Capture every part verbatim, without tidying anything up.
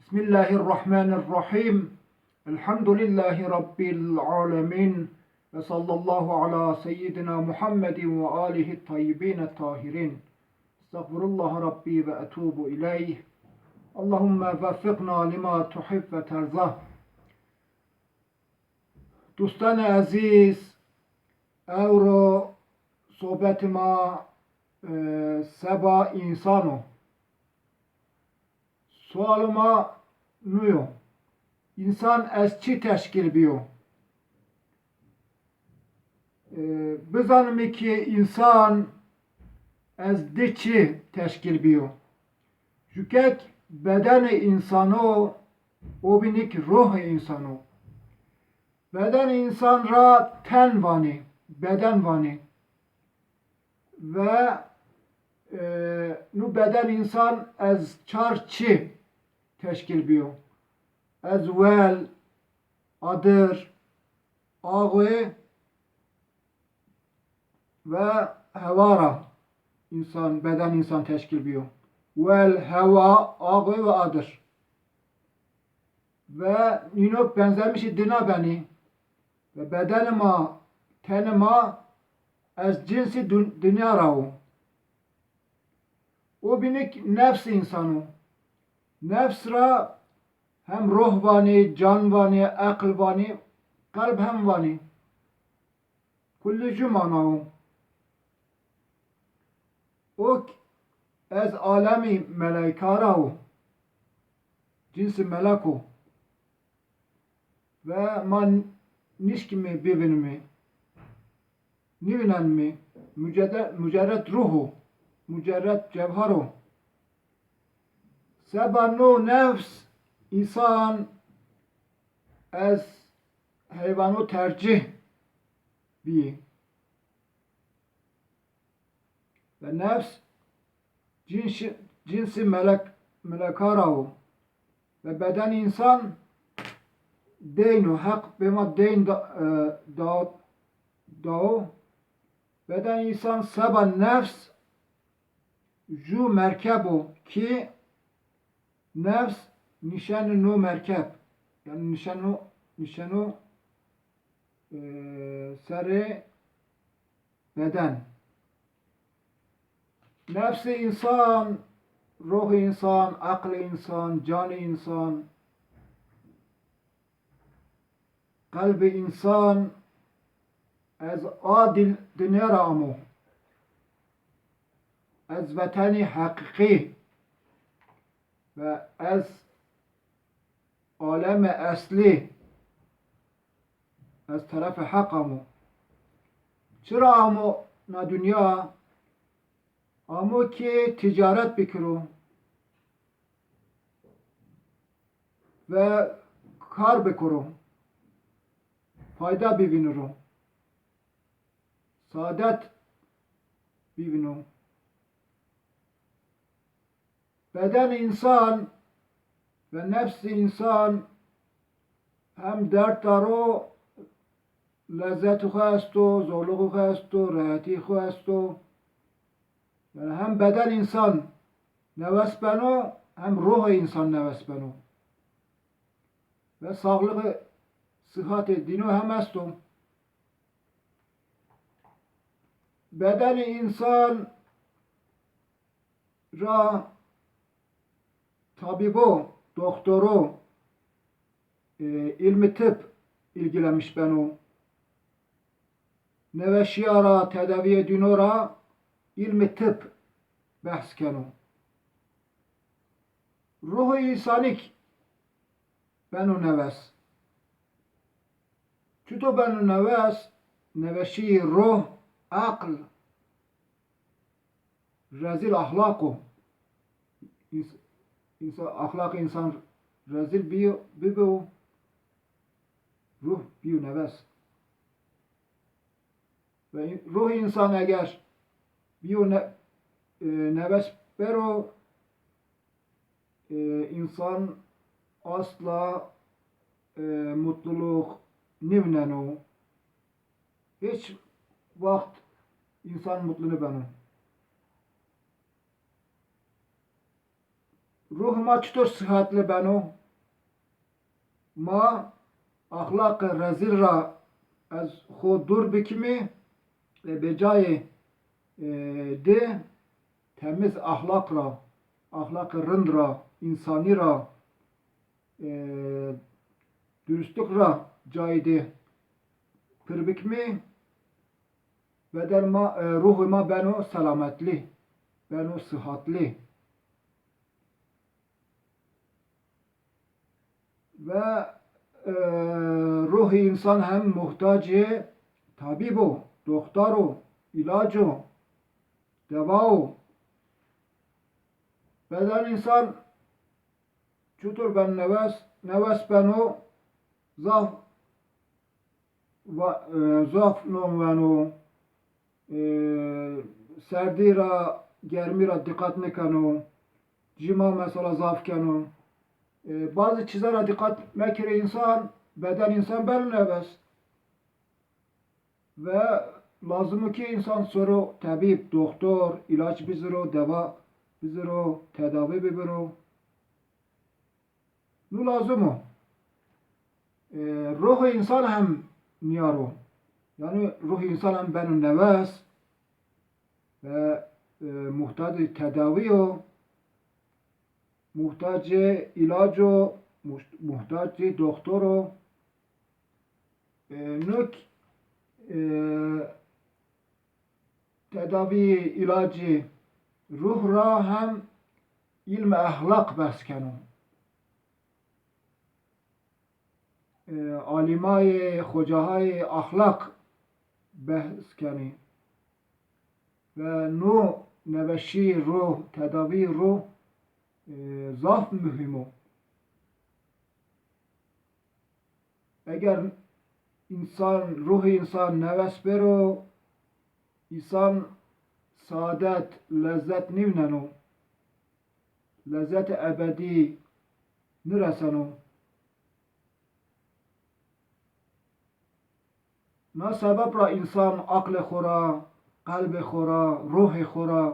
Bismillahirrahmanirrahim. Elhamdülillahi Rabbil alemin. Ve sallallahu ala seyyidina Muhammedin ve alihi tayyibine tahirin. Estağfirullah Rabbi ve etubu ileyh. Allahümme veffikna lima tuhib ve terzah. Dostanê ezîz, ewro sohbetê ma, e, seba însan o. Sualê ma nuyo. Însan ez çi teşkîl bîyo? E, bizanimî ki însan ez di çi teşkîl bîyo. Jukek bedenê însan o, o bînik ruhê însan o. Bedenê însan ra ten vanê, beden vanê. Ve, e, nu beden însan ez çar çi teşkîl bîyo. Ez wel, adir, axwe ve hewa ra însan, beden însan teşkîl bîyo. Wel, hewa, axwe ve adir. Ve nîno benzemişî dina benî. Ve bedenê ma, tenê ma ez cinsî dun-, dinya ra wo. O bînik nefsê însan o. Nefs ra hem roh vanê, can vanê, eql vanê, qelb hem vanê. Kullî ju mana o. Ok ez alemî meleyka ra wo. Cinsî melek o. Ve ma nişkîmî bivînimî. Nîvînenimî. Mucede-, mucerred ruh o. Mucerred cewher o. Seba no nefs însan ez heyvano tercîh bîyî. Ve nefs cinsî, cinsî melek, meleka ra wo. Ve beden însan deyn o, Heq pê ma deyn da, e, da, dao. Beden însan seba nefs ju merkeb o ki nefs nişeno no merkeb. Yanî nişeno, nişeno, e, serê beden. Nefsê însan, ruhê însan, eqlê însan, canê însan, qelbê însan, ez a dil-, dinya ra amo. Ez vetenî heqîqî ve ez alemê eslî, ez terefê Heq amo. Çira amo na dinya? Amo ki tîcaret bikiro ve kar bikiro, fayda bivîniro, saadet bivîno. Bedenê însan ve nefsê însan hem derd daro, lezzetê xo esto, zorluxê xo esto, rehetî xo esto. Yanî hem beden însan newes beno, hem ruhê însan newes beno. Ve sağlığı, sıhhatê dîno hem esto. Bedenê însan ra tabibo, doxtoro, e, ilmi tıp ilgilenmiş beno. Neweşîya ra, tedavîyê dîno ra ilmi tıp behs keno. Ruhê însanîk beno newes. Çito beno newes? Neweşîyê ruh, eql, rezîl axlaq o. Îns-, însa-, axlaqê însan rezîl bîyo, bibo, ruh bîyo newes. Ve în-, ruhê însan eger bîyo ne-, e, newes bero, e, însan asla, e, mutluluk nîvneno. Hiç waxt însan mutlu nîbeno. Ruhê ma çitur sihetli beno? Ma axlaqê rezîl ra ez xo dûr bikimî, e, bi cayê, e, de temiz axlaq ra, axlaqê rind ra, însanî ra, e, dürüstlük ra cayê de pir bikimî, beden ma, e, ruhê ma beno selametlî, beno sihatlî. Ve, e, ruhê însan hem muhtacê tabîb o, doxtor o, îlac o, dewa o. Beden însan çutur ben newes, newes beno, zaf va-, e, zaf nom veno, e, serdî ra, germî ra dîqet nêkeno, cima mesela zaf keno. E, bazı çîza ra dîqet mekirê însan, beden însan beno newes. Ve lazim o ki însan soro tebîb, doxtor, îlaç biziro, dewa biziro, tedawî bibiro. Nu lazim o. E, ruhê însan hem nîyar o. Yanî ruhê însan hem beno newes ve, e, muhtacê tedawî yo, muhtacê îlac o, muht-, muhtacê doxtor o. E, nuk, e, tedavî, îlacî ruh ra hem îlmê exlaq behs keno. E, alîmayê, xocahayê exlaq behs kenî. Ve no neweşî ruh, tedavî ruh, e, zaf muhîm o. Eger însan, ruhê însan newes bêro, însan saadet, lezzet nîvneno, lezzetê ebedî nîreseno. Na sebeb ra însan aqlê xo ra, qelbê xo ra, ruhê xo ra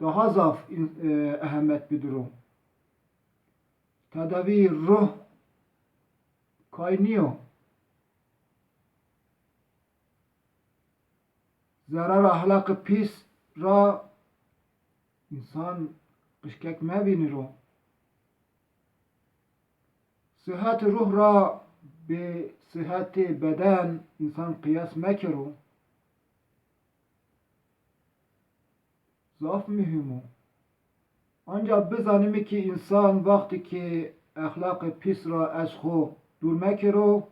daha zaf în-, e, ehemet bidiro. Tedavî ruh kay nîyo. Zerara exlaqê pîs ra însan qijkek mevîniro. Sihetê ruh ra bi sihetê beden însan qiyas mekero. Zaf muhîm o. Anca bizanîme ki însan wextê ki exlaqê pîs ra ez xo dûr mekero,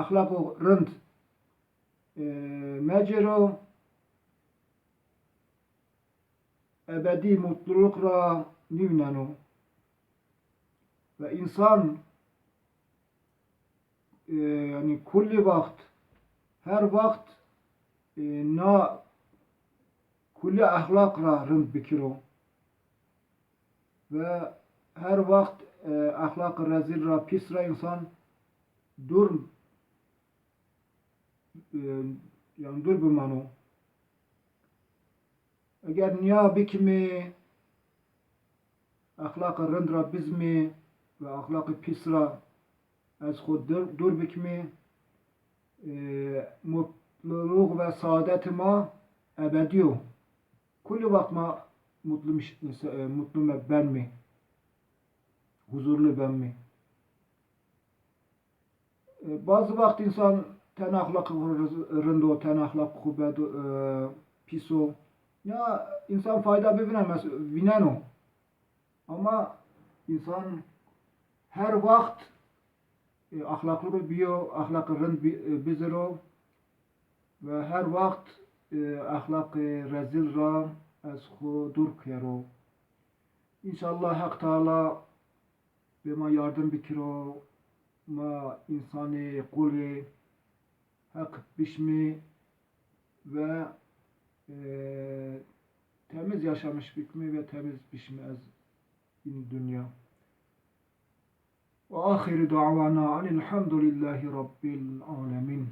exlaqo rind, e, mecêro, ebedî mutluluk ra nîvneno. Ve însan, e, yanî kullî wext, her wext, e, na kullî exlaq ra rind bikiro. Ve her wext, e, exlaqê rezîl ra, pîs ra însan dûr, e, yanî dûr bimano. Eger nîya bikimî, exlaqê rind ra bizimî ve exlaqê pîs ra ez xo dûr, dûr bikimî, e, mutluluk ve saadetê ma ebedî yo. Kullî wext ma mutlu miş-, e, mutlu me-, benmî, huzurlu benmî. E, bazı wext însan ten exlaqê xo riz-, rind o, ten exlaqê xo bed o, e, pîs o. Ya însan fayda bivînen, mes-, vîneno. Ama însan her wext, e, exlaqlı bîyo, exlaqê rind bi-, e, biziro ve her wext, e, exlaqê rezîl ra ez xo dûr kero. Înşallah Heq Teala bê ma yardim bikiro, ma însanê qulê Heq bişmî ve, e, temiz yaşamış bikmî ve temiz bişmî ez inî dinya. Ve axiru da'wana enilhamdülillahi rabbil alemin.